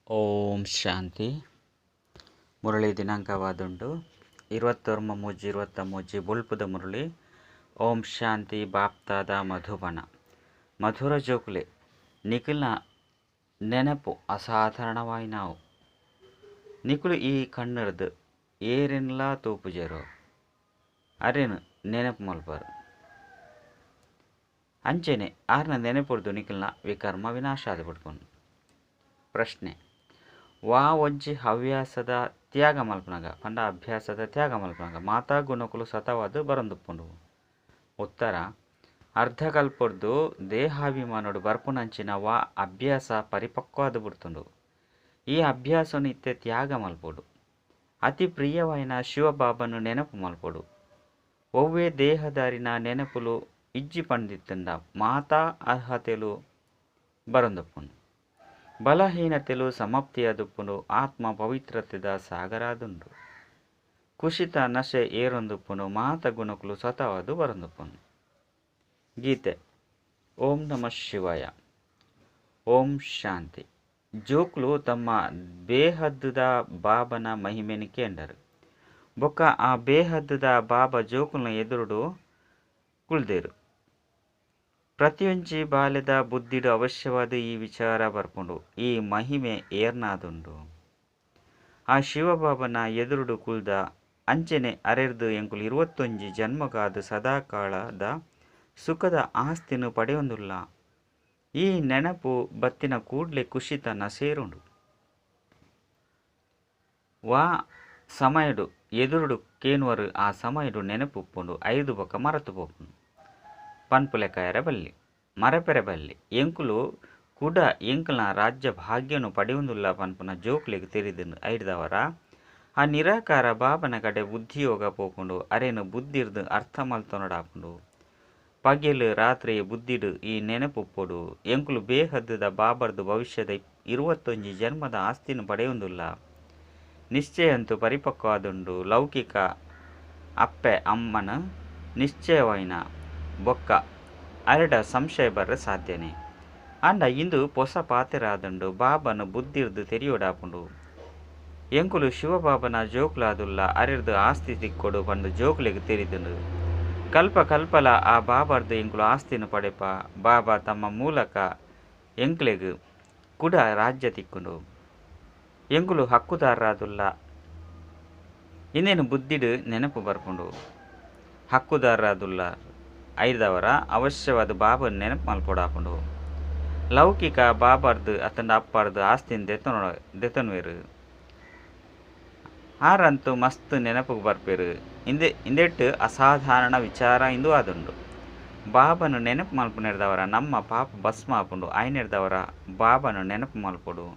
ಓಂ ಶಾಂತಿ. ಮುರಳಿ ದಿನಾಂಕವಾದುಂಡು 29/3/23. ಬೊಲ್ಪುದ ಮುರಳಿ. ಓಂ ಶಾಂತಿ. ಬಾಪ್ತಾದ ಮಧುಬನ. ಮಧುರ ಜೋಕುಲೆ, ನಿಖಿಲ್ನ ನೆನಪು ಅಸಾಧಾರಣವಾಯಿನಾವು. ನಿಕುಲು ಈ ಕಣ್ಣರ್ದು ಏರೆನ್ಲಾ ತೂಪುಜೆರು ಅರೆನು ನೆನಪು ಮಲ್ಪರು. ಅಂಚೆನೆ ಆರ್ನ ನೆನಪುರ್ದು ನಿಖಿಲ್ನ ವಿಕರ್ಮ ವಿನಾಶ ಆದ್ ಬಿಡ್ಪುಂಡು. ಪ್ರಶ್ನೆ: ವಾ ಒಂಜಿ ಹವ್ಯಾಸದ ತ್ಯಾಗ ಮಲ್ಪನಗ ಪಂಡ ಅಭ್ಯಾಸದ ತ್ಯಾಗ ಮಲ್ಪನಗ ಮಾತಾ ಗುಣಕುಲು ಸತವಾದ್ ಬರಂದುಪ್ಪುಂಡು? ಉತ್ತರ: ಅರ್ಧಕಲ್ಪೊರ್ದು ದೇಹಾಭಿಮಾನೊಡು ಬರ್ಪುನಂಚಿನ ವಾ ಅಭ್ಯಾಸ ಪರಿಪಕ್ವಾದ್ ಬಿಡ್ತುಂಡು. ಈ ಅಭ್ಯಾಸನು ಇತ್ತೆ ತ್ಯಾಗ ಮಲ್ಪೊಡು. ಅತಿ ಪ್ರಿಯವಾಯಿನ ಶಿವಬಾಬನು ನೆನಪು ಮಲ್ಪೊಡು. ಒವ್ವೆ ದೇಹದಾರಿನ ನೆನಪುಲು ಇಜ್ಜಿ ಪಂದಿತ್ತುಂಡ ಮಾತಾ ಅರ್ಹತೆಲು ಬರಂದುಪ್ಪುಂಡು. ಬಲಹೀನತೆಲು ಸಮಾಪ್ತಿಯಾದುಪ್ಪುಂಡು. ಆತ್ಮ ಪವಿತ್ರತೆದ ಸಾಗರಾದುಂಡು. ಕುಶಿತ ನಶೆ ಏರೊಂದುಪ್ಪುಂಡು. ಮಾತ ಗುಣಕುಲು ಸ್ವತಃವಾದ್ ಬರಂದುಪ್ಪುಂಡು. ಗೀತೆ. ಓಂ ನಮಃ ಶಿವಾಯ. ಓಂ ಶಾಂತಿ. ಜೋಕುಲು ತಮ್ಮ ಬೇಹದ್ದುದ ಬಾಬನ ಮಹಿಮೆನ್ ಕೇಂಡರು. ಬೊಕ್ಕ ಆ ಬೇಹದ್ದುದ ಬಾಬಾ ಜೋಕುಲ್ನ ಎದುರುಡು ಕುಲ್ದೇರು. ಪ್ರತಿಯೊಂಜಿ ಬಾಲೆದ ಬುದ್ಧಿಡು ಅವಶ್ಯವಾದ ಈ ವಿಚಾರ ಬರ್ಪುಂಡು. ಈ ಮಹಿಮೆ ಏರ್ನಾದುಂಡು? ಆ ಶಿವಬಾಬನ ಎದುರುಡು ಕುಲ್ದ. ಅಂಚೆನೆ ಅರೆರ್ದು ಎಂಕುಲು 21 ಜನ್ಮಗಾದ್ ಸದಾಕಾಲದ ಸುಖದ ಆಸ್ತಿನ ಪಡೆಯೊಂದುಲ್ಲ. ಈ ನೆನಪು ಬತ್ತಿನ ಕೂಡ್ಲೆ ಖುಷಿತ ನಸೇರುಂಡು. ವಾ ಸಮಯಡು ಎದುರುಡು ಕೇನುವರು ಆ ಸಮಯಡು ನೆನಪು ಉಪ್ಪುಂಡು. ಐದು ಬೊಕ್ಕ ಮರತು ಪೋಪುಂಡು. ಪನ್ಪುಲೆಕಾಯರ ಬಲ್ಲಿ, ಮರಪೆರೆ ಬಲ್ಲಿ. ಎಂಕುಲು ಕುಡ ಎಂಕಲ್ನ ರಾಜ್ಯ ಭಾಗ್ಯನು ಪಡೆಯೊಂದುಲ್ಲ ಪನ್ಪುನ ಜೋಕುಲೆಗ್ ತೆರಿದುಂಡು. ಐಡ್ದವರ ಆ ನಿರಾಕಾರ ಬಾಬನ ಕಡೆ ಬುದ್ಧಿಯೋಗ ಪೋಪುಂಡು. ಅರೆನು ಬುದ್ಧಿರ್ದು ಅರ್ಥ ಮಲ್ತೊನಡಾಪುಂಡು. ಪಗೆಲು ರಾತ್ರಿ ಬುದ್ಧಿಡು ಈ ನೆನಪುಪ್ಪೊಡು. ಎಂಕುಲು ಬೇಹದ್ದುದ ಬಾಬರ್ದು ಭವಿಷ್ಯದ 21 ಜನ್ಮದ ಆಸ್ತಿನ ಪಡೆಯೊಂದುಲ್ಲ. ನಿಶ್ಚಯಂತೂ ಪರಿಪಕ್ವಾದುಂಡು. ಲೌಕಿಕ ಅಪ್ಪೆ ಅಮ್ಮನ ನಿಶ್ಚಯವಾಯಿನ ಬೊಕ್ಕ ಅರೆಡ ಸಂಶಯ ಬರ್ರೆ ಸಾಧ್ಯನೇ. ಆಂಡ ಇಂದು ಪೊಸ ಪಾತೆರಾದುಂಡು. ಬಾಬನ ಬುದ್ಧಿರ್ದು ತೆರಿಯೊಡಾಪುಂಡು. ಎಂಕುಲು ಶಿವಬಾಬನ ಜೋಕುಲಾದುಲ್ಲ. ಅರೆರ್ದು ಆಸ್ತಿ ತಿಕ್ಕೊಡು ಪಂದು ಜೋಕುಲೆಗ್ ತೆರಿದುಂಡು. ಕಲ್ಪ ಕಲ್ಪಲ ಆ ಬಾಬರ್ದು ಎಂಕುಲು ಆಸ್ತಿನ ಪಡೆಪ. ಬಾಬಾ ತಮ್ಮ ಮೂಲಕ ಎಂಕ್ಲೆಗ್ ಕುಡ ರಾಜ್ಯ ತಿಕ್ಕುಂಡು. ಎಂಕುಲು ಹಕ್ಕುದಾರರಾದುಲ್ಲ. ಇಂದೇನು ಬುದ್ಧಿಡು ನೆನಪು ಬರ್ಪುಂಡು. ಹಕ್ಕುದಾರರಾದುಲ್ಲ. ಐದವರ ಅವಶ್ಯವಾದ ಬಾಬನ್ ನೆನಪು ಮಲ್ಪೊಡಾಪುಂಡು. ಲೌಕಿಕ ಬಾಬರ್ದು ಅತಂಡ ಅಪ್ಪರ್ದು ಆಸ್ತಿನ ದೆತೊನುವೆರು. ಆರಂತೂ ಮಸ್ತ್ ನೆನಪುಗ್ ಬರ್ಪೆರು. ಇಂದೆ ಇಂದೆಟ್ ಅಸಾಧಾರಣ ವಿಚಾರ ಇಂದು ಆದುಂಡು. ಬಾಬನು ನೆನಪು ಮಲ್ಪುನೆರ್ದವರ ನಮ್ಮ ಪಾಪ ಭಸ್ಮ ಆಪುಂಡು. ಐನೆರ್ದವರ ಬಾಬನು ನೆನಪು ಮಲ್ಪೊಡು.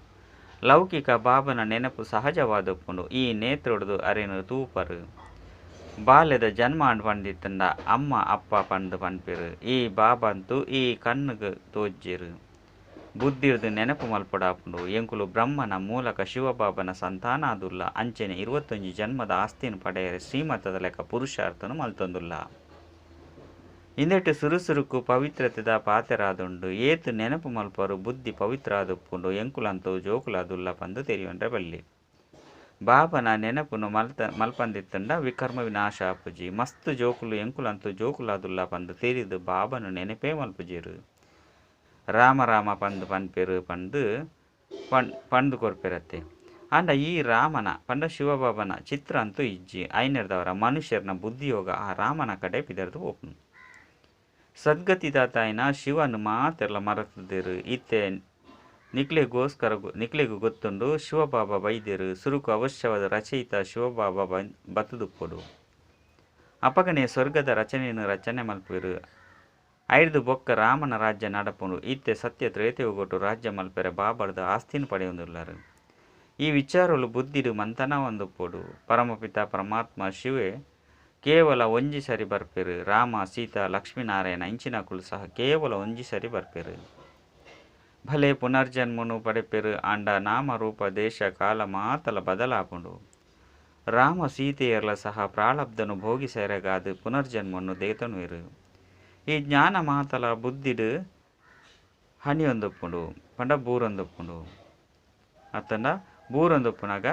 ಲೌಕಿಕ ಬಾಬನ ನೆನಪು ಸಹಜವಾದುಪ್ಪುಂಡು. ಈ ನೇತ್ರೊಡ್ದು ಅರೆನು ತೂಪರು. ಬಾಲೆದ ಜನ್ಮ ಆಂಡ್ ಪಂದಿತ್ತುಂಡ ಅಮ್ಮ ಅಪ್ಪ ಪಂದ್ ಪನ್ಪೆರು. ಈ ಬಾಬಂತು ಈ ಕಣ್ಣುಗ್ ತೋಜ್ಜೆರು. ಬುದ್ಧಿರ್ದು ನೆನಪು ಮಲ್ಪೊಡಾಪುಂಡು. ಎಂಕುಲು ಬ್ರಹ್ಮನ ಮೂಲಕ ಶಿವಬಾಬನ ಸಂತಾನ ಆದುಲ್ಲ. ಅಂಚೆನೆ 21 ಜನ್ಮದ ಆಸ್ತಿನ ಪಡೆಯರೆ ಶ್ರೀಮತದ ಲೆಕ್ಕ ಪುರುಷಾರ್ಥನು ಮಲ್ತೊಂದುಲ್ಲ. ಇಂದೆಟ್ ಸುರು ಸುರುಕು ಪವಿತ್ರತೆದ ಪಾತೆರಾದುಂಡು. ಏತ್ ನೆನಪು ಮಲ್ಪರು ಬುದ್ಧಿ ಪವಿತ್ರ ಆದುಪ್ಪುಂಡು. ಎಂಕುಲಂತೂ ಜೋಕುಲಾದುಲ್ಲ ಪಂದು ತೆರಿಯೊಂಡ್ರೆ ಬಲ್ಲಿ. ಬಾಬನ ನೆನಪುನು ಮಲ್ಪಂದಿತ್ತುಂಡ ವಿಕರ್ಮ ವಿನಾಶ ಆಪುಜಿ. ಮಸ್ತ್ ಜೋಕುಲು ಎಂಕುಲಂತೂ ಜೋಕುಲಾದುಲ್ಲ ಪಂದು ತೆರಿದು ಬಾಬನು ನೆನಪೇ ಮಲ್ಪುಜೆರು. ರಾಮ ರಾಮ ಪಂದು ಪನ್ಪೆರು ಪಂದು ಪಂದು ಕೊರ್ಪೆರತ್ತೆ. ಆಂಡ ಈ ರಾಮನ ಪಂಡ ಶಿವಬಾಬನ ಚಿತ್ರ ಅಂತೂ ಇಜ್ಜಿ. ಐನೆರ್ದವರ ಮನುಷ್ಯರ್ನ ಬುದ್ಧಿಯೋಗ ಆ ರಾಮನ ಕಡೆ ಪಿದರ್ದು ಪೋಪುಂಡು. ಸದ್ಗತಿದಾತಾಯಿನ ಶಿವನ್ ಮಾತೆರ್ಲ ಮರತುದೆರು. ಇತ್ತೆ ನಿಕ್ಲೆಗೋಸ್ಕರ ನಿಕ್ಲೆಗ್ ಗೊತ್ತುಂಡು ಶಿವಬಾಬಾ ಬೈದೆರು. ಸುರುಕು ಅವಶ್ಯವಾದ ರಚಯಿತ ಶಿವಬಾಬಾ ಬತ್ತುದುಪ್ಪೊಡು. ಅಪಗನೆ ಸ್ವರ್ಗದ ರಚನೆಯನ್ನು ರಚನೆ ಮಲ್ಪುವೆರು. ಐಡ್ದು ಬೊಕ್ಕ ರಾಮನ ರಾಜ್ಯ ನಡಪುಂಡು. ಇತ್ತೆ ಸತ್ಯ ತ್ರೇತಯುಗೊಟ್ಟು ರಾಜ್ಯ ಮಲ್ಪೆರೆ ಬಾಬರ್ದ ಆಸ್ತಿನ ಪಡೆಯೊಂದುಲ್ಲರು. ಈ ವಿಚಾರಲು ಬುದ್ಧಿಡು ಮಂಥನವಂದುಪ್ಪೊಡು. ಪರಮಪಿತ ಪರಮಾತ್ಮ ಶಿವೆ ಕೇವಲ ಒಂಜಿ ಸರಿ ಬರ್ಪೆರು. ರಾಮ ಸೀತಾ ಲಕ್ಷ್ಮೀನಾರಾಯಣ ಇಂಚಿನಕುಲು ಸಹ ಕೇವಲ ಒಂಜಿ ಸರಿ ಬರ್ಪೆರು. ಭಲೆ ಪುನರ್ಜನ್ಮನು ಪಡೆಪೆರು. ಆಂಡ ನಾಮ ರೂಪ ದೇಶ ಕಾಲ ಮಾತಲ ಬದಲಾಪುಂಡು. ರಾಮ ಸೀತೆಯರ್ಲ ಸಹ ಪ್ರಾಳಬ್ಧನು ಭೋಗಿಸೆರೆಗಾದ ಪುನರ್ಜನ್ಮನ್ನು ದೇತನುವೆರು. ಈ ಜ್ಞಾನ ಮಾತಲ ಬುದ್ಧಿಡು ಹಣಿಯೊಂದುಪ್ಪುಂಡು ಪಂಡ ಬೂರೊಂದುಪ್ಪುಂಡು. ಅತ್ತಂಡ ಬೂರೊಂದುಪ್ಪುನಗ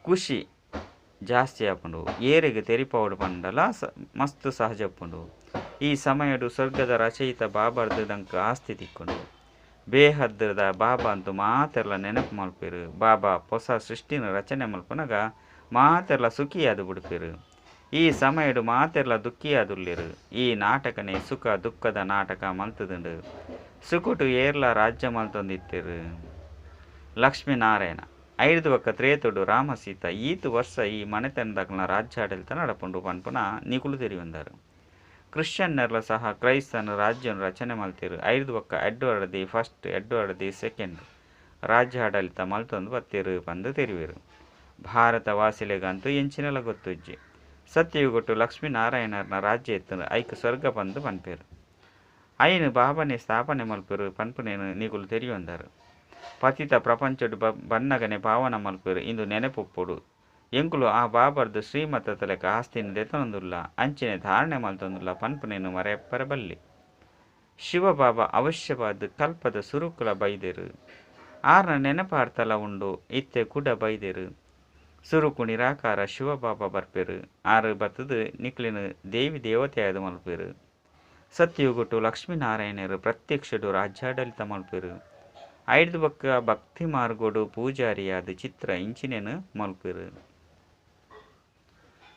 ಖುಷಿ ಜಾಸ್ತಿ ಆಪುಂಡು. ಏರೆಗ್ ತೆರಿಪಾವೊಡು ಪಂಡಲ ಮಸ್ತ್ ಸಹಜ ಉಪ್ಪುಂಡು. ಈ ಸಮಯಡು ಸ್ವರ್ಗದ ರಚಯಿತ ಬಾಬರ್ದು ನಂಕ್ ಆಸ್ತಿ ತಿಕ್ಕುಂಡು. ಬೇಹದ್ರದ ಬಾಬಾ ಅಂತೂ ಮಾತೆರ್ಲ ನೆನಪು ಮಲ್ಪೆರು. ಬಾಬಾ ಹೊಸ ಸೃಷ್ಟಿನ ರಚನೆ ಮಲ್ಪುನಗ ಮಾತೆರ್ಲ ಸುಖಿಯಾದ್ ಬಿಡ್ಪೆರು. ಈ ಸಮಯಡು ಮಾತೆರ್ಲ ದುಃಖಿಯಾದುಲ್ಲೆರು. ಈ ನಾಟಕನೇ ಸುಖ ದುಃಖದ ನಾಟಕ ಮಲ್ತುದುಂಡು. ಸುಖಟು ಏರ್ಲ ರಾಜ್ಯ ಮಲ್ತೊಂದಿತ್ತೆರು. ಲಕ್ಷ್ಮೀನಾರಾಯಣ ಐರ್ದು ಬೊಕ್ಕ ತ್ರೇತುಡು ರಾಮ ಸೀತಾ ಈತ್ ವರ್ಷ ಈ ಮನೆತನದಕಲ್ನ ರಾಜ್ಯಾಡಳಿತ ನಡಪುಂಡು ಪನ್ಪುನ ನಿಕುಲು ತೆರಿಯೊಂದಾರು. ಕ್ರಿಶ್ಚಿಯನ್ನರ್ಲ ಸಹ ಕ್ರೈಸ್ತನ ರಾಜ್ಯನು ರಚನೆ ಮಲ್ತೆರು. ಐರ್ದು ಬೊಕ್ಕ Edward the first, Edward the second ರಾಜ್ಯಾಡಳಿತ ಮಲ್ತೊಂದು ಬತ್ತೆರು ಪಂದ್ ತೆರಿವೆರು. ಭಾರತ ವಾಸಿಲೆಗಂತೂ ಎಂಚಿನಲ ಗೊತ್ತುಜ್ಜಿ. ಸತ್ಯಯುಗಟ್ಟು ಲಕ್ಷ್ಮೀನಾರಾಯಣರ್ನ ರಾಜ್ಯ ಇತ್ತುಂಡು. ಐಕ್ ಸ್ವರ್ಗ ಪಂದ್ ಪನ್ಪೆರು. ಐನು ಬಾಬನೆ ಸ್ಥಾಪನೆ ಮಲ್ಪೆರು ಪನ್ಪುನೇನು ನಿಕುಲು ತೆರಿಯೊಂದಾರು. ಪತಿತ ಪ್ರಪಂಚಡು ಬನ್ನಗನೆ ಪಾವನ ಮಲ್ಪೆರು ಇಂದು ನೆನಪುಪ್ಪೊಡು. ಎಂಕುಲು ಆ ಬಾಬರ್ದು ಶ್ರೀಮತದ ಲೆಕ್ಕ ಆಸ್ತಿನ ದೆತೊಂದುಲ್ಲ ಅಂಚನೆ ಧಾರಣೆ ಮಲ್ತೊಂದುಲ್ಲ ಪನ್ಪುನೇನು ಮರೆಪರ ಬಲ್ಲಿ. ಶಿವಬಾಬಾ ಅವಶ್ಯವಾದ ಕಲ್ಪದ ಸುರುಕುಲ ಬೈದೆರು. ಆರ್ನ ನೆನಪಾರ್ತಲ ಉಂಡು. ಇತ್ತೆ ಕುಡ ಬೈದೆರು. ಸುರುಕು ನಿರಾಕಾರ ಶಿವಬಾಬಾ ಬರ್ಪೆರು. ಆರು ಬತ್ತದು ನಿಕ್ಲಿನ ದೇವಿ ದೇವತೆಯಾದ ಮಲ್ಪೆರು. ಸತ್ಯಯುಗಟ್ಟು ಲಕ್ಷ್ಮೀನಾರಾಯಣರು ಪ್ರತ್ಯಕ್ಷಡು ರಾಜ್ಯಾಡಳಿತ ಮಲ್ಪೆರು. ಐರ್ದು ಬೊಕ್ಕ ಭಕ್ತಿ ಮಾರ್ಗೋಡು ಪೂಜಾರಿಯಾದ ಚಿತ್ರ ಇಂಚಿನೇನು ಮಲ್ಪೆರು.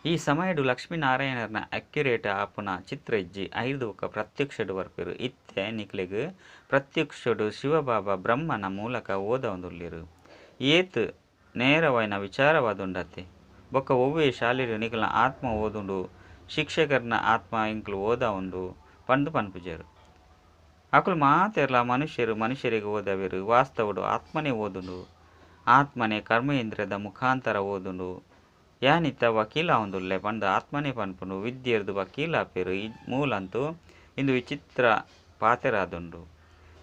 ಈ ಸಮಯಡು ಲಕ್ಷ್ಮೀನಾರಾಯಣರ್ನ ಅಕ್ಯುರೇಟ್ ಆಪುನ ಚಿತ್ರ ಇಜ್ಜಿ. ಐರ್ದು ಬೊಕ್ಕ ಪ್ರತ್ಯಕ್ಷಡು ಬರ್ಪೆರು. ಇತ್ತೆ ನಿಕ್ಲೆಗ್ ಪ್ರತ್ಯಕ್ಷಡು ಶಿವಬಾಬಾ ಬ್ರಹ್ಮನ ಮೂಲಕ ಓದೊಂದುಲ್ಲೆರು. ಏತ್ ನೇರವಾಯಿನ ವಿಚಾರವಾದುಂಡತ್ತೆ. ಬೊಕ್ಕ ಒವ್ವೇ ಶಾಲೆಡು ನಿಕಲ್ನ ಆತ್ಮ ಓದುಂಡು, ಶಿಕ್ಷಕರ್ನ ಆತ್ಮ ಎಂಕುಲು ಓದಾವುಂಡು ಪಂದ್ ಪನ್ಪುಜೆರು. ಅಕುಲು ಮಾತೆರ್ಲ ಮನುಷ್ಯರು ಮನುಷ್ಯರಿಗೆ ಓದವೆರು. ವಾಸ್ತವಡು ಆತ್ಮನೇ ಓದುಂಡು. ಆತ್ಮನೇ ಕರ್ಮೇಂದ್ರಿಯದ ಮುಖಾಂತರ ಓದುಂಡು. ಯಾನಿತ್ತ ವಕೀಲ ಆವೊಂದುಲ್ಲೆ ಪಂದ್ ಆತ್ಮನೇ ಪನ್ಪುಂಡು. ವಿದ್ಯೆರ್ದು ವಕೀಲ ಆಪೆರು ಮೂಲಂತೂ ಇಂದು ವಿಚಿತ್ರ ಪಾತೆರಾದುಂಡು.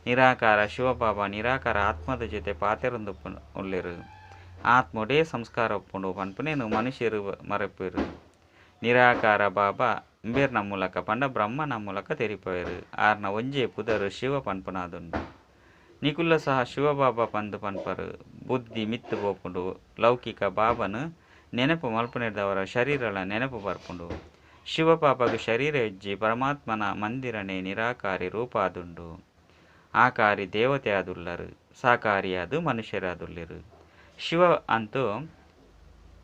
ನಿರಾಕಾರ ಶಿವಬಾಬಾ ನಿರಾಕಾರ ಆತ್ಮದ ಜೊತೆ ಪಾತೆರೊಂದು ಉಲ್ಲೆರು. ಆತ್ಮೊಡೇ ಸಂಸ್ಕಾರ ಉಪ್ಪುಂಡು ಪನ್ಪುನೇನು ಮನುಷ್ಯರು ಮರೆಪೆರು. ನಿರಾಕಾರ ಬಾಬಾ ಇಂಬೆರ್ನ ಮೂಲಕ ಪಂಡ ಬ್ರಹ್ಮನ ಮೂಲಕ ತೆರಿಪವೆರು. ಆರ್ನ ಒಂಜೇ ಪುದರು ಶಿವ ಪನ್ಪುನಾದುಂಡು. ನಿಕುಲ್ಲ ಸಹ ಶಿವಬಾಬಾ ಪಂದ್ ಪನ್ಪರು. ಬುದ್ಧಿ ಮಿತ್ತು ಪೋಪುಂಡು. ಲೌಕಿಕ ಬಾಬನು ನೆನಪು ಮಲ್ಪುನೆರ್ದವರ ಶರೀರಲ ನೆನಪು ಬರ್ಪುಂಡು. ಶಿವಬಾಬಾಗ್ ಶರೀರ ಇಜ್ಜಿ. ಪರಮಾತ್ಮನ ಮಂದಿರನೇ ನಿರಾಕಾರಿ ರೂಪ ಆದುಂಡು. ಆಕಾರಿ ದೇವತೆ ಆದುಲ್ಲರು. ಸಾಕಾರಿಯಾದು ಮನುಷ್ಯರಾದುಲ್ಲೆರು. ಶಿವ ಅಂತೂ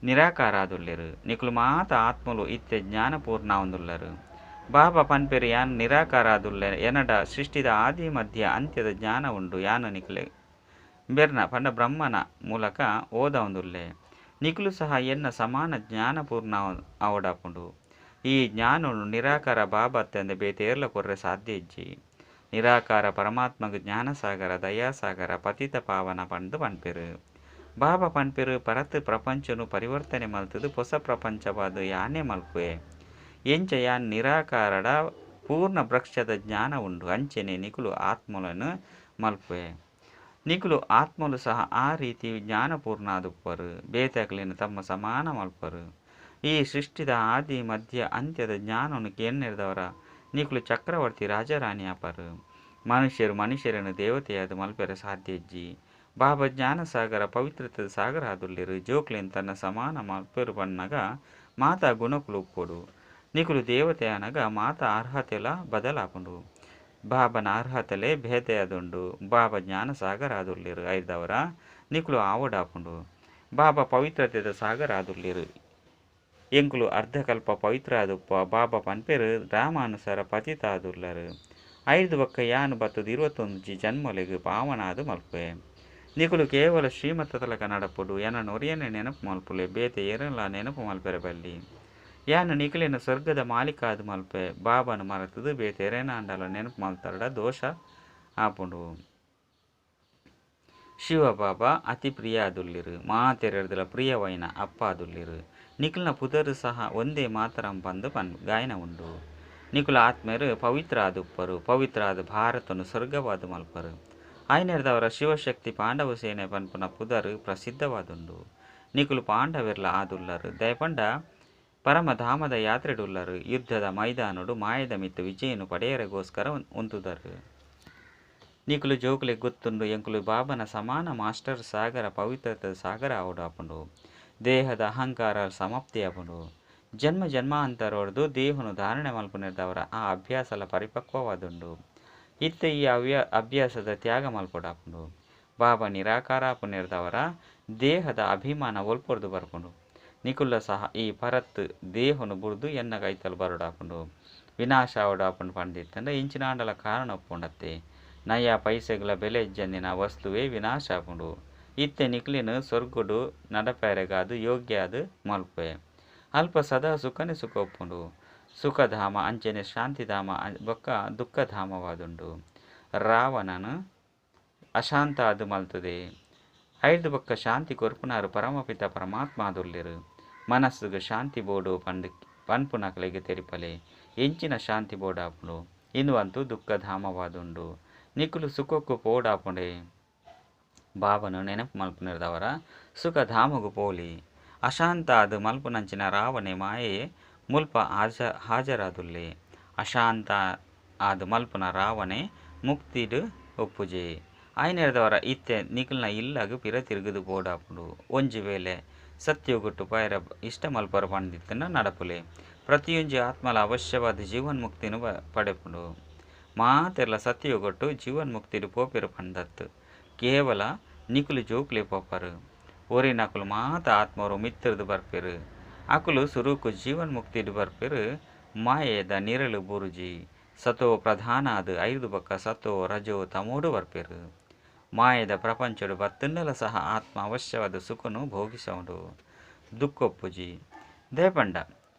ನಿರಾಕಾರ ಆದುಲ್ಲೆರು. ನಿಕುಲು ಮಾತ ಆತ್ಮಲು ಇತ್ತೆ ಜ್ಞಾನಪೂರ್ಣ ಆವೊಂದುಲ್ಲರು. ಬಾಬಾ ಪನ್ಪೆರು ಯಾನ್ ನಿರಾಕಾರ ಆದುಲ್ಲೆ. ಎನಡ ಸೃಷ್ಟಿದ ಆದಿ ಮಧ್ಯ ಅಂತ್ಯದ ಜ್ಞಾನ ಉಂಡು. ಯಾನು ನಿಕುಲೆ ಬೆರ್ನ ಪಂಡ ಬ್ರಹ್ಮನ ಮೂಲಕ ಓದೊಂದುಲ್ಲೆ. ನಿಕುಲು ಸಹ ಎನ್ನ ಸಮಾನ ಜ್ಞಾನಪೂರ್ಣ ಆವಡಾಪುಂಡು. ಈ ಜ್ಞಾನನು ನಿರಾಕಾರ ಬಾಬಾ ಅತ್ತಂದೆ ಬೇತೇರ್ಲ ಕೊರ್ರೆ ಸಾಧ್ಯ ಇಜ್ಜಿ. ನಿರಾಕಾರ ಪರಮಾತ್ಮಗ್ ಜ್ಞಾನಸಾಗರ ದಯಾಸಾಗರ ಪತಿತ ಪಾವನ ಪಂದ್ ಪನ್ಪೆರು. ಬಾಬಾ ಪನ್ಪೆರು ಪರತ್ ಪ್ರಪಂಚನು ಪರಿವರ್ತನೆ ಮಲ್ತದು ಹೊಸ ಪ್ರಪಂಚವಾದ ಯಾನೇ ಮಲ್ಪುವೆ. ಎಂಚ ಯಾನ್ ನಿರಾಕಾರಡ ಪೂರ್ಣ ವೃಕ್ಷದ ಜ್ಞಾನ ಉಂಡು ಅಂಚನೆ ನಿಕುಲು ಆತ್ಮలను ಮಲ್ಪುವೆ. ನಿಕುಲು ಆತ್ಮಲು ಸಹ ಆ ರೀತಿ ಜ್ಞಾನಪೂರ್ಣ ಆದುಪ್ಪರು. ಬೇತಕ್ಲೆನ್ ತಮ್ಮ ಸಮಾನ ಮಲ್ಪರು. ಈ ಸೃಷ್ಟಿದ ಆದಿ ಮಧ್ಯ ಅಂತ್ಯದ ಜ್ಞಾನವನ್ನು ಕೇನ್ನೆರ್ದವರ ನಿಕುಲು ಚಕ್ರವರ್ತಿ ರಾಜರಾಣಿ ಆಪರು. ಮನುಷ್ಯರು ಮನುಷ್ಯರನ್ನು ದೇವತೆಯಾದ ಮಲ್ಪೆರೆ ಸಾಧ್ಯ ಇಜ್ಜಿ. ಬಾಬಾ ಜ್ಞಾನಸಾಗರ ಪವಿತ್ರತೆದ ಸಾಗರ ಆದುಲ್ಲೆರು. ಜೋಕ್ಲೆನ್ ತನ್ನ ಸಮಾನ ಮಲ್ಪೆರು ಪನ್ನಗ ಮಾತಾ ಗುಣಕುಲು ಉಪ್ಪೊಡು. ನಿಕುಲು ದೇವತೆ ಆನಗ ಮಾತಾ ಅರ್ಹತೆಲ ಬದಲಾಪುಂಡು. ಬಾಬನ ಅರ್ಹತೆಲೆ ಭೇದೆಯಾದುಂಡು. ಬಾಬಾ ಜ್ಞಾನಸಾಗರ ಆದುಲ್ಲೆರು. ಐರ್ದವರ ನಿಕುಲು ಆವಡಾಪುಂಡು. ಬಾಬಾ ಪವಿತ್ರತೆದ ಸಾಗರ ಆದುಲ್ಲೆರು. ಎಂಕುಲು ಅರ್ಧಕಲ್ಪ ಪವಿತ್ರ ಆದುಪ್ಪ. ಬಾಬಾ ಪನ್ಪೆರು ರಾಮಾನುಸಾರ ಪತಿತ ಆದುಲ್ಲರು. ಐರ್ದು ಬೊಕ್ಕ ಯಾನ್ ಬತ್ತದು 21 ಜನ್ಮಲೆಗ್ ಪಾವನಾದು ಮಲ್ಪುವೆ. ನಿಕುಲು ಕೇವಲ ಶ್ರೀಮತದ ನಡಪೊಡು. ಎನನ್ ಒರಿಯನೆ ನೆನಪು ಮಲ್ಪುಲೆ. ಬೇತೆ ಏರೆನ್ಲ ನೆನಪು ಮಲ್ಪೆರೆ ಬಲ್ಲಿ. ಯಾನ್ ನಿಕುಲೆನ ಸ್ವರ್ಗದ ಮಾಲೀಕ ಆದ್ ಮಲ್ಪೆ. ಬಾಬಾನ ಮರೆತದು ಬೇತೆ ಏರೆನಾಂಡಲ ನೆನಪು ಮಲ್ತರಡ ದೋಷ ಆಪುಂಡು. ಶಿವಬಾಬಾ ಅತಿ ಪ್ರಿಯ ಆದುಲ್ಲೆರು. ಮಾತೆರೆರ್ದಲ ಪ್ರಿಯವೈನ ಅಪ್ಪ ಆದುಲ್ಲೆರು. ನಿಕುಲ್ನ ಪುದರು ಸಹ ಒಂದೇ ಮಾತರಂ ಪಂದ್ ಗಾಯನ ಉಂಡು. ನಿಕುಲ ಆತ್ಮೆರು ಪವಿತ್ರ ಆದುಪ್ಪರು. ಪವಿತ್ರ ಆದ ಭಾರತನು ಸ್ವರ್ಗವಾದ ಮಲ್ಪರು. ಐನೆರ್ದವರ ಶಿವಶಕ್ತಿ ಪಾಂಡವ ಸೇನೆ ಪನ್ಪುನ ಪುದರು ಪ್ರಸಿದ್ಧವಾದುಂಡು. ನಿಕುಲು ಪಾಂಡವೆರ್ಲ ಆದುಲ್ಲರು. ದಯಪಂಡ ಪರಮಧಾಮದ ಯಾತ್ರೆಡುಲ್ಲರು. ಯುದ್ಧದ ಮೈದಾನಡು ಮಾಯದ ಮಿತ್ತು ವಿಜಯನು ಪಡೆಯರೆಗೋಸ್ಕರ ಉಂತುದರು. ನಿಕುಲು ಜೋಕುಲೆಗ್ ಗೊತ್ತುಂಡು ಎಂಕುಲು ಬಾಬನ ಸಮಾನ ಮಾಸ್ಟರ್ ಸಾಗರ ಪವಿತ್ರತೆ ಸಾಗರ ಆವೊಡಾಪುಂಡು. ದೇಹದ ಅಹಂಕಾರ ಸಮಾಪ್ತಿ ಆಪುಂಡು. ಜನ್ಮ ಜನ್ಮಾಂತರೊರ್ದು ದೇಹನು ಧಾರಣೆ ಮಲ್ಪುನೆರ್ದಾವರ ಆ ಅಭ್ಯಾಸಲ ಪರಿಪಕ್ವವಾದುಂಡು. ಇತ್ತೆ ಈ ಅಭ್ಯಾಸದ ತ್ಯಾಗ ಮಲ್ಪೊಡಾಪುಂಡು. ಬಾಬಾ ನಿರಾಕಾರ ಆಪುನೆರ್ದಾವರ ದೇಹದ ಅಭಿಮಾನ ಒಲ್ಪೊರ್ದು ಬರ್ಪುಂಡು. ನಿಕುಲ್ಲ ಸಹ ಈ ಪರತ್ ದೇಹನು ಬುಡ್ದು ಎನ್ನ ಕೈತಲ್ ಬರೊಡಾಪುಂಡು. ವಿನಾಶ ಆವೊಡಾಪುಂಡು ಪಂದಿತ್ತಂಡ ಇಂಚಿನಾಂಡಲ ಕಾರಣ ಉಪ್ಪುಂಡತ್ತೆ. ನಯ ಪೈಸೆಗಳ ಬೆಲೆ ಇಜ್ಜಂದಿನ ವಸ್ತುವೇ ವಿನಾಶ ಆಪುಂಡು. ಇತ್ತೆ ನಿಕ್ಲೆನ್ ಸ್ವರ್ಗಡು ನಡಪೆರೆಗಾದ್ ಯೋಗ್ಯ ಆದ್ ಮಲ್ಪೆ. ಅಲ್ಪ ಸದಾ ಸುಖನೇ ಸುಖ ಉಪ್ಪುಂಡು. ಸುಖಧಾಮ ಅಂಚನೆ ಶಾಂತಿಧಾಮ ಬೊಕ್ಕ ದುಃಖಧಾಮವಾದುಂಡು. ರಾವಣನು ಅಶಾಂತ ಆದ್ ಮಲ್ತದೆ. ಐರ್ದ್ ಬೊಕ್ಕ ಶಾಂತಿ ಕೊರ್ಪುನಾರು ಪರಮಪಿತ ಪರಮಾತ್ಮ ಆದುಲ್ಲೆರ್. ಮನಸ್ಸುಗ್ ಶಾಂತಿ ಬೋಡು ಪಂದ್ ಪನ್ಪುನಕ್ಲೆಗ್ ತೆರಿಪಲೆ. ಎಂಚಿನ ಶಾಂತಿ ಬೋಡಾಪುಂಡು. ಇಂದು ಅಂತೂ ದುಃಖಧಾಮವಾದುಂಡು. ನಿಕುಲು ಸುಖಕ್ಕೂ ಪೋಡಾಪುಂಡೆ. ಬಾಬನು ನೆನಪು ಮಲ್ಪುನೆರ್ದಾವರ ಸುಖಧಾಮಗ್ ಪೋಲಿ. ಅಶಾಂತ ಆದ್ ಮಲ್ಪುನಂಚಿನ ರಾವಣೆ ಮಾಯೆ ಮುಲ್ಪ ಹಾಜರಾದುಲ್ಲೆ. ಅಶಾಂತ ಆದ್ ಮಲ್ಪುನ ರಾವಣೆ ಮುಕ್ತಿಡ್ ಉಪ್ಪುಜೆ. ಆಯ್ನೆರ್ದಾವರ ಇತ್ತೆ ನಿಕಲ್ನ ಇಲ್ಲಗ್ ಪಿರ ತಿರುಗುದು ಪೋಡಾಪುಂಡು. ಒಂಜಿ ವೇಳೆ ಸತ್ಯೋಗಟ್ಟು ಪೋಯೆರೆ ಇಷ್ಟ ಮಲ್ಪರ ಪಂದಿತ್ತಂಡ ನಡಪುಲೆ. ಪ್ರತಿಯೊಂಜಿ ಆತ್ಮಲ ಅವಶ್ಯವಾದ ಜೀವನ್ಮುಕ್ತಿನ ಪಡೆಪುಂಡು. ಮಾತೆರ್ಲ ಸತ್ಯಯುಗಟ್ಟು ಜೀವನ್ಮುಕ್ತಿಡ್ ಪೋಪೆರ್ ಪಂದತ್ತು. ಕೇವಲ ನಿಕುಲು ಜೋಕುಲೆ ಪೋಪರು. ಒರಿನಕುಲು ಮಾತ ಆತ್ಮರು ಮಿತ್ರದು ಬರ್ಪೆರು. ಅಕುಲು ಸುರುಕು ಜೀವನ್ಮುಕ್ತಿಡ್ ಬರ್ಪೆರು. ಮಾಯೆದ ನಿರಳು ಬುರುಜಿ. ಸತೋ ಪ್ರಧಾನ ಆದ್ ಐದು ಬೊಕ್ಕ ಸತೋ ರಜೋ ತಮೋಡು ಬರ್ಪೆರು. ಮಾಯೆದ ಪ್ರಪಂಚಡು ಬತ್ತುಂಡಲ ಸಹ ಆತ್ಮ ಅವಶ್ಯವಾದ ಸುಖನು ಭೋಗಿಸೋಡು. ದುಃಖೊಪ್ಪುಜಿ. ದಯಪಂಡ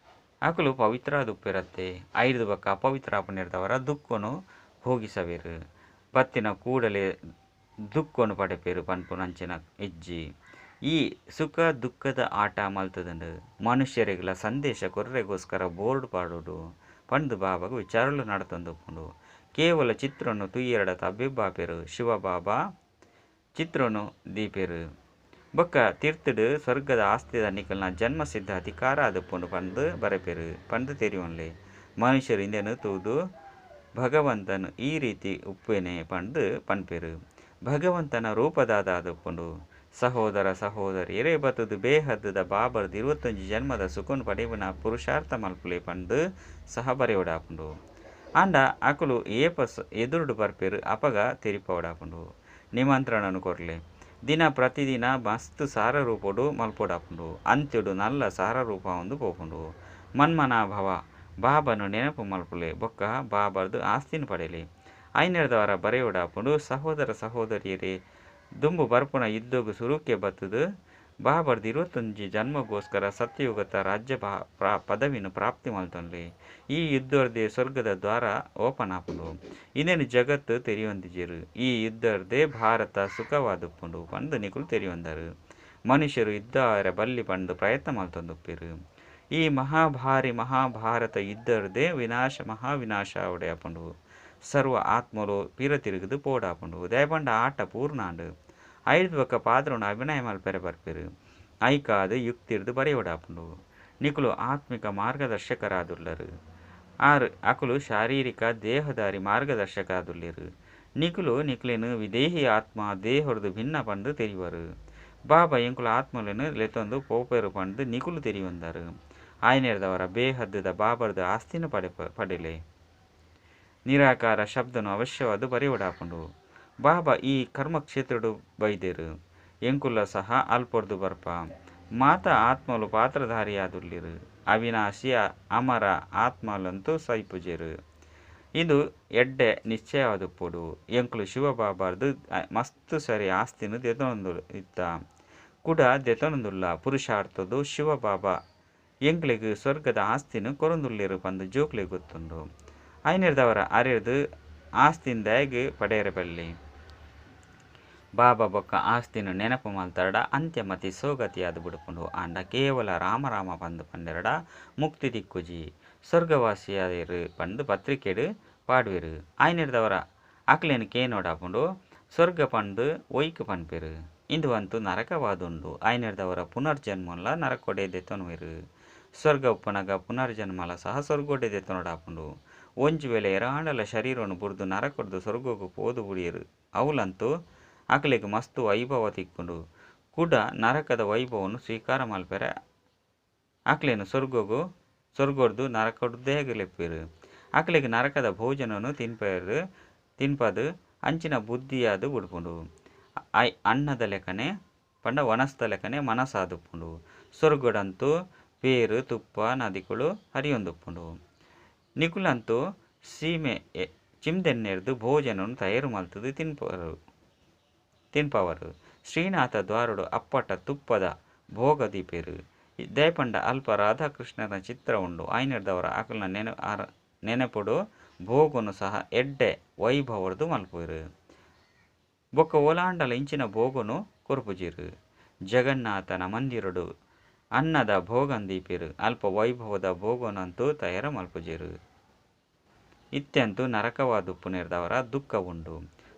ಅಕುಲು ಪವಿತ್ರಾದುಪ್ಪೆರತ್ತೆ. ಐದು ಬೊಕ್ಕ ಅಪವಿತ್ರ ಆಪುನೆರ್ದಾವರ ದುಃಖನು ಭೋಗಿಸವೆರು. ಬತ್ತಿನ ಕೂಡಲೇ ದುಃಖನು ಪಡೆಪೆರು ಪನ್ಪುನಂಚಿನ ಇಜ್ಜಿ. ಈ ಸುಖ ದುಃಖದ ಆಟ ಮಲ್ತದಂಡು. ಮನುಷ್ಯರಿಗೆಲ್ಲ ಸಂದೇಶ ಕೊರ್ರೆಗೋಸ್ಕರ ಬೋರ್ಡ್ ಪಾಡೋಡು ಪಂದ್ ಬಾಬಾಗ ವಿಚಾರಲು ನಡತೊಂದುಪ್ಪುಂಡು. ಕೇವಲ ಚಿತ್ರನು ತುಯ್ಯೆರಡ ತಬ್ಬಿಬ್ಬಾಪೆರು. ಶಿವಬಾಬಾ ಚಿತ್ರನು ದೀಪೆರು. ಬೊಕ್ಕ ತೀರ್ಥಡು ಸ್ವರ್ಗದ ಆಸ್ತಿದ ನಿಕಲ್ನ ಜನ್ಮ ಸಿದ್ಧ ಅಧಿಕಾರ ಆದುಪ್ಪುಂಡು ಪಂದ್ ಬರೆಪೆರು ಪಂದ್ ತೆರಿಯೊನ್ಲೆ. ಮನುಷ್ಯರು ಇಂದೆನು ತೂದು ಭಗವಂತನು ಈ ರೀತಿ ಉಪ್ಪೇನೆ ಪಂದ್ ಪನ್ಪೆರು. ಭಗವಂತನ ರೂಪದಾದ ಆದುಪ್ಪುಂಡು. ಸಹೋದರ ಸಹೋದರಿಯರೇ ಬತ್ತುದು ಬೇಹದ್ದ ಬಾಬರ್ದು 21 ಜನ್ಮದ ಸುಖನು ಪಡೆಯುವನ ಪುರುಷಾರ್ಥ ಮಲ್ಪುಲೆ ಪಂದ್ ಸಹ ಬರೆಯೋಡಾಪುಂಡು. ಆಂಡ ಅಕುಲು ಏಪ ಎದುರುಡು ಬರ್ಪೆರು ಅಪಗ ತೆರಿಪೋಡಾಪುಂಡು. ನಿಮಂತ್ರಣನು ಕೊರ್ಲೆ. ದಿನ ಪ್ರತಿದಿನ ಮಸ್ತ್ ಸಾರ ರೂಪೊಡು ಮಲ್ಪೊಡಾಪುಂಡು. ಅಂತ್ಯಡು ನಲ್ಲ ಸಾರ ರೂಪ ಒಂದು ಪೋಪುಂಡು. ಮನ್ಮನಾಭವ ಬಾಬನು ನೆನಪು ಮಲ್ಪುಲೆ ಬೊಕ್ಕ ಬಾಬರ್ದು ಆಸ್ತಿನ ಪಡೆಲೆ. ಐನೆರ್ದವರ ಬರೆಯೋಡಾಪುಂಡು. ಸಹೋದರ ಸಹೋದರಿಯರೇ ದುಂಬು ಬರ್ಪುನ ಯುದ್ಧಗು ಸುರುಕೆ ಬತ್ತುದು ಬಾಬರ್ದು 21 ಜನ್ಮಗೋಸ್ಕರ ಸತ್ಯಯುಗತ ರಾಜ್ಯ ಪದವಿನ ಪ್ರಾಪ್ತಿ ಮಲ್ತೊನ್ಲೆ. ಈ ಯುದ್ಧರ್ದೇ ಸ್ವರ್ಗದ ದ್ವಾರ ಓಪನ್ ಆಪುಂಡು. ಇಂದೇನು ಜಗತ್ತು ತೆರಿಯೊಂದಿಜೆರು. ಈ ಯುದ್ಧರ್ದೇ ಭಾರತ ಸುಖವಾದುಪ್ಪುಂಡು ಪಂದ್ ನಿಕುಲು ತೆರಿಯೊಂದರು. ಮನುಷ್ಯರು ಯುದ್ಧ ಆರೆ ಬಲ್ಲಿ ಪಂದ್ ಪ್ರಯತ್ನ ಮಲ್ತೊಂದುಪ್ಪೆರು. ಈ ಮಹಾಭಾರಿ ಮಹಾಭಾರತ ಯುದ್ಧರ್ದೇ ವಿನಾಶ ಮಹಾವಿನಾಶ ಆವಡೆ ಆಪುಂಡು. ಸರ್ವ ಆತ್ಮಲು ಪಿರ ತಿರುಗುದು ಪೋಡಾಪುಂಡು. ದಯಪಂಡ ಆಟ ಪೂರ್ಣಾಂಡು. ಐದು ಬೊಕ್ಕ ಪಾತ್ರನು ಅಭಿನಯ ಮಲ್ಪೆರೆ ಬರ್ಪೆರು. ಐಕಾದ್ ಯುಕ್ತಿರ್ದು ಬರೆಯೋಡಾಪುಂಡು. ನಿಕುಲು ಆತ್ಮಿಕ ಮಾರ್ಗದರ್ಶಕರಾದುಲ್ಲರು. ಆರ್ ಅಕುಲು ಶಾರೀರಿಕ ದೇಹದಾರಿ ಮಾರ್ಗದರ್ಶಕರಾದುಲ್ಲೆರು. ನಿಕುಲು ನಿಕ್ಲೆನ್ ವಿದೇಹಿ ಆತ್ಮ ದೇಹರ್ದು ಭಿನ್ನ ಪಂದ್ ತೆರಿವರು. ಬಾಬಾ ಎಂಕುಲು ಆತ್ಮಲೆನ್ ಲೆತೊಂದು ಪೋಪೆರು ಪಂದ್ ನಿಕುಲು ತೆರಿಯೊಂದರು. ಆಯ್ನೆರ್ದವರ ಬೇಹದ್ದ ಬಾಬರ್ದು ಆಸ್ತಿನ ಪಡೆಲೆ. ನಿರಾಕಾರ ಶಬ್ದನು ಅವಶ್ಯವಾದ ಬರೆಯೋಡಾಪುಂಡು. ಬಾಬಾ ಈ ಕರ್ಮಕ್ಷೇತ್ರಡು ಬೈದೆರು. ಎಂಕುಲ ಸಹ ಅಲ್ಪೊರ್ದು ಬರ್ಪ. ಮಾತಾ ಆತ್ಮಲು ಪಾತ್ರಧಾರಿಯಾದುಲ್ಲೆರು. ಅವಿನಾಶಿ ಅಮರ ಆತ್ಮಲಂತೂ ಸೈಪುಜೆರು. ಇಂದು ಎಡ್ಡೆ ನಿಶ್ಚಯವಾದುಪ್ಪೊಡು. ಎಂಕುಲು ಶಿವಬಾಬಾರ್ದು ಮಸ್ತ್ ಸರಿ ಆಸ್ತಿನ ದೆತೊಂದು ಇತ್ತ. ಕುಡ ದೆತೊಂದುಲ್ಲ. ಪುರುಷಾರ್ಥದು ಶಿವಬಾಬಾ ಎಂಕ್ಲೆಗ್ ಸ್ವರ್ಗದ ಆಸ್ತಿನ ಕೊರೊಂದುಲ್ಲೆರು ಪಂದ್ ಜೋಕ್ಲೆಗ್ ಗೊತ್ತುಂಡು. ಐನೆರ್ದವರ ಅರೆರ್ದು ಆಸ್ತಿನ ದಯಗ್ ಪಡೆಯರೆ ಬಲ್ಲಿ. ಬಾಬಾ ಬೊಕ್ಕ ಆಸ್ತಿನ ನೆನಪು ಮಲ್ತರಡ ಅಂತ್ಯಮತಿ ಸೋಗತಿಯಾದ ಬಿಡುಪುಂಡು. ಆಂಡ ಕೇವಲ ರಾಮ ರಾಮ ಪಂದ್ ಪಂಡೆರಡ ಮುಕ್ತಿ ತಿಕ್ಕುಜಿ. ಸ್ವರ್ಗವಾಸಿಯಾದರು ಪಂದ್ ಪತ್ರಿಕೆಡು ಪಾಡುವೆರು. ಐನೆರ್ದವರ ಅಕ್ಲೆನ್ ಕೇನೋಡಾಪುಂಡು. ಸ್ವರ್ಗ ಪಂದ್ ಒಯ್ಕ್ ಪನ್ಪೆರು. ಇಂದು ಅಂತೂ ನರಕವಾದುಂಡು. ಐನೆರ್ದವರ ಪುನರ್ಜನ್ಮಲ ನರಕೊಡೆ ದೆತೊನುವೆರು. ಸ್ವರ್ಗ ಉಪ್ಪುನಗ ಪುನರ್ಜನ್ಮಲ ಸಹ ಸ್ವರ್ಗೋಡೆ ದೆತೊನೊಡಾಪುಂಡು. ಒಂಜಿ ವೇಳೆ ಏರಾಂಡಲ ಶರೀರೊನು ಬುಡ್ದು ನರಕೊಡ್ದು ಸ್ವರ್ಗಗು ಪೋದು ಬುಡಿಯೆರು ಅವುಲಂತೂ ಅಕ್ಲೆಗ್ ಮಸ್ತ್ ವೈಭವ ತಿಕ್ಕುಂಡು. ಕುಡ ನರಕದ ವೈಭವನು ಸ್ವೀಕಾರ ಮಲ್ಪೆರೆ ಅಕ್ಲೆನ್ ಸ್ವರ್ಗಗು ಸ್ವರ್ಗೊಡ್ದು ನರಕೊಡ್ದೇ ಲೆಪ್ಪುವೆರ್. ಅಕ್ಲೆಗ್ ನರಕದ ಭೋಜನನು ತಿನ್ಪೆರ್ ತಿನ್ಪದು ಅಂಚಿನ ಬುದ್ಧಿಯಾದ್ ಬುಡ್ಪುಂಡು. ಅನ್ನದ ಲೆಕ್ಕನೆ ಪಂಡ ವನಸ್ದ ಲೆಕ್ಕನೆ ಮನಸ್ಸಾದುಪ್ಪುಂಡು. ಸ್ವರ್ಗಡಂತೂ ಪೇರು ತುಪ್ಪ ನದಿಕುಲು ಹರಿಯೊಂದುಪ್ಪುಂಡು. ನಿಕುಲಂತೂ ಸೀಮೆ ಚಿಮ್ದೆಣ್ಣೆರ್ದ್ ಭೋಜನನು ತಯಾರು ಮಲ್ತುದು ತಿನ್ಪರು ತಿನ್ಪವರು. ಶ್ರೀನಾಥ ದ್ವಾರಡು ಅಪ್ಪಟ ತುಪ್ಪದ ಭೋಗ ದೀಪೆರ್. ದಾಯೆ ಪಂಡ ಅಲ್ಪ ರಾಧಾಕೃಷ್ಣನ ಚಿತ್ರ ಉಂಡು. ಆಯ್ನೆಡ್ದವರ ಅಕಲ್ನ ನೆನಪುಡು ಭೋಗನು ಸಹ ಎಡ್ಡೆ ವೈಭವರ್ದು ಮಲ್ಪುವೆರ್. ಬೊಕ್ಕ ಓಲಾಂಡಲ ಇಂಚಿನ ಭೋಗನು ಕೊರ್ಪುಜೆರ್. ಜಗನ್ನಾಥನ ಮಂದಿರಡು ಅನ್ನದ ಭೋಗನ್ ದೀಪೆರ್. ಅಲ್ಪ ವೈಭವದ ಭೋಗನಂತೂ ತಯಾರು ಮಲ್ಪುಜೆರ್. ಇತ್ಯಂತೂ ನರಕವಾದುಪ್ಪುನೆರ್ದವರ ದುಃಖ ಉಂಡು.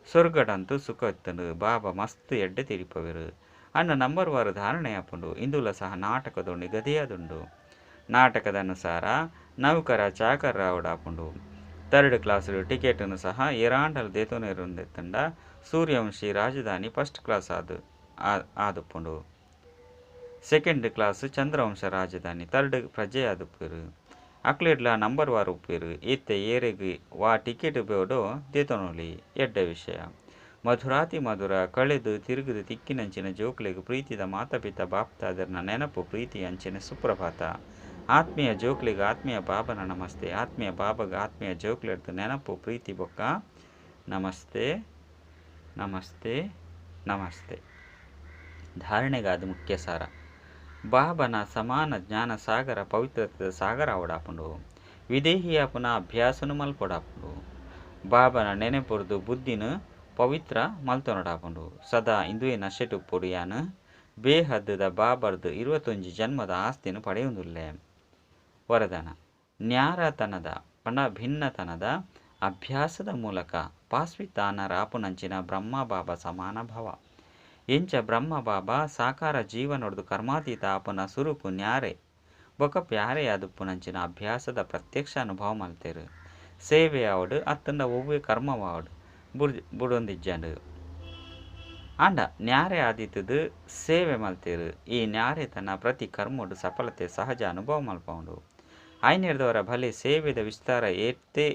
ಸ್ವರ್ಗಡಂತೂ ಸುಖ ಇತ್ತುಂಡು. ಬಾಬಾ ಮಸ್ತ್ ಎಡ್ಡೆ ತೆರಿಪವೆರ್. ಅನ್ನ ನಂಬರ್ ವಾರು ಧಾರಣೆ ಆಪುಂಡು. ಇಂದುಲ ಸಹ ನಾಟಕದ ನಿಗದಿಯಾದುಂಡು. ನಾಟಕದ ಅನುಸಾರ ನೌಕರ ಚಾಕರ ಆವಡಾಪುಂಡು. ಥರ್ಡ್ ಕ್ಲಾಸ್ ಟಿಕೆಟನ್ನು ಸಹ ಏರಾಂಡಲ ದೇತೋನೆರುಂದೆತ್ತಂಡ ಸೂರ್ಯವಂಶಿ ರಾಜಧಾನಿ ಫಸ್ಟ್ ಕ್ಲಾಸ್ ಆದುಪ್ಪುಂಡು. ಸೆಕೆಂಡ್ ಕ್ಲಾಸ್ ಚಂದ್ರವಂಶ ರಾಜಧಾನಿ ಥರ್ಡ್ ಪ್ರಜೆ ಆದುಪ್ಪುವೆರ್. ಅಕ್ಲೆಡ್ಲ ನಂಬರ್ ವಾರು ಉಪ್ಪುವೆರ್. ಇತ್ತೆ ಏರೆಗ್ ವಾ ಟಿಕೆಟ್ ಬೋಡೋ ದೇತೊನೊಲಿ. ಎಡ್ಡೆ ವಿಷಯ. ಮಧುರಾತಿ ಮಧುರ ಕಳೆದು ತಿರುಗುದು ತಿಕ್ಕಿನಂಚಿನ ಜೋಕ್ಲೆಗ್ ಪ್ರೀತಿದ ಮಾತಾಪಿತ ಬಾಪ್ತಾದೆರ್ನ ನೆನಪು ಪ್ರೀತಿ ಅಂಚನೆ ಸುಪ್ರಭಾತ. ಆತ್ಮೀಯ ಜೋಕ್ಲೆಗ್ ಆತ್ಮೀಯ ಬಾಬನ ನಮಸ್ತೆ. ಆತ್ಮೀಯ ಬಾಬಗ್ ಆತ್ಮೀಯ ಜೋಕ್ಲೆಡ್ದು ನೆನಪು ಪ್ರೀತಿ ಬೊಕ್ಕ ನಮಸ್ತೆ ನಮಸ್ತೆ ನಮಸ್ತೆ. ಧಾರಣೆಗಾದ ಮುಖ್ಯ ಸಾರ. ಬಾಬನ ಸಮಾನ ಜ್ಞಾನ ಸಾಗರ ಪವಿತ್ರತೆದ ಸಾಗರ ಆವಡಾಪುಂಡು. ವಿದೇಹಿಯಾಪುನ ಅಭ್ಯಾಸನು ಮಲ್ಪೊಡಾಪುಂಡು. ಬಾಬನ ನೆನಪುರ್ದು ಬುದ್ಧಿನ ಪವಿತ್ರ ಮಲ್ತೊನೊಡಾಪುಂಡು. ಸದಾ ಇಂದುವೆ ನಶೆಟುಪ್ಪೊಡು ಯಾನ್ ಬೇಹದ್ದುದ ಬಾಬರ್ದು 21 ಜನ್ಮದ ಆಸ್ತಿನ ಪಡೆಯುವುದಿಲ್ಲ. ವರದಾನ ನ್ಯಾರತನದ ಪಂಡ ಭಿನ್ನತನದ ಅಭ್ಯಾಸದ ಮೂಲಕ ಪಾಸ್ವಿತಾನರಾಪುನಂಚಿನ ಬ್ರಹ್ಮ ಬಾಬಾ ಸಮಾನ ಭವ. ಎಂಚ ಬ್ರಹ್ಮ ಬಾಬಾ ಸಾಕಾರ ಜೀವನೊಡ್ದು ಕರ್ಮಾತೀತ ಆಪುನ ಸುರುಕು ನ್ಯಾರೆ ಬೊಕ ಪ್ಯಾರೆಯಾದುಪ್ಪುನಂಚಿನ ಅಭ್ಯಾಸದ ಪ್ರತ್ಯಕ್ಷ ಅನುಭವ ಮಲ್ತೆರು. ಸೇವೆ ಆವಡು ಅತ್ತಂಡ ಒವ್ವೆ ಕರ್ಮವಾವಡು ಬುಡೊಂದಿಜ್ಜಂಡು. ಆಂಡ ನ್ಯಾರೆ ಆದಿತ್ತದು ಸೇವೆ ಮಲ್ತೆರು. ಈ ನ್ಯಾರೆ ತನ್ನ ಪ್ರತಿ ಕರ್ಮಡು ಸಫಲತೆ ಸಹಜ ಅನುಭವ ಮಲ್ಪೌಂಡು. ಆಯ್ನೆರ್ದವರ ಭಲೆ ಸೇವೆದ ವಿಸ್ತಾರ ಏತೆ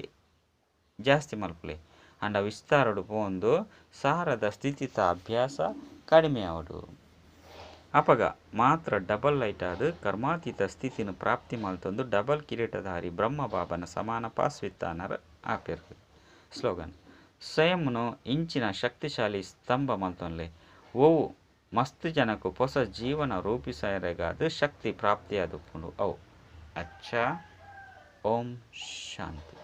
ಜಾಸ್ತಿ ಮಲ್ಪುಲೆ. ಆಂಡ ವಿಸ್ತಾರಡು ಪೋಂದು ಸಾರದ ಸ್ಥಿತಿತ ಅಭ್ಯಾಸ ಕಡಿಮೆ ಆವಡು. ಅಪಗ ಮಾತ್ರ ಡಬಲ್ ಲೈಟ್ ಆದ್ ಕರ್ಮಾತೀತ ಸ್ಥಿತಿನ ಪ್ರಾಪ್ತಿ ಮಲ್ತೊಂದು ಡಬಲ್ ಕಿರೀಟಧಾರಿ ಬ್ರಹ್ಮ ಬಾಬನ ಸಮಾನ ಪಾಸ್ವಿತ್ತಾನರ್ ಆಪೆರ್. ಸ್ಲೋಗನ್. ಸ್ವಯಂನು ಇಂಚಿನ ಶಕ್ತಿಶಾಲಿ ಸ್ತಂಭ ಮಲ್ತೊನ್ಲೆ. ಓವು ಮಸ್ತ್ ಜನಕು ಹೊಸ ಜೀವನ ರೂಪಿಸರೆಗಾದ ಶಕ್ತಿ ಪ್ರಾಪ್ತಿಯಾದುಪ್ಪುಂಡು ಅವು. ಅಚ್ಚಾ. ಓಂ ಶಾಂತಿ.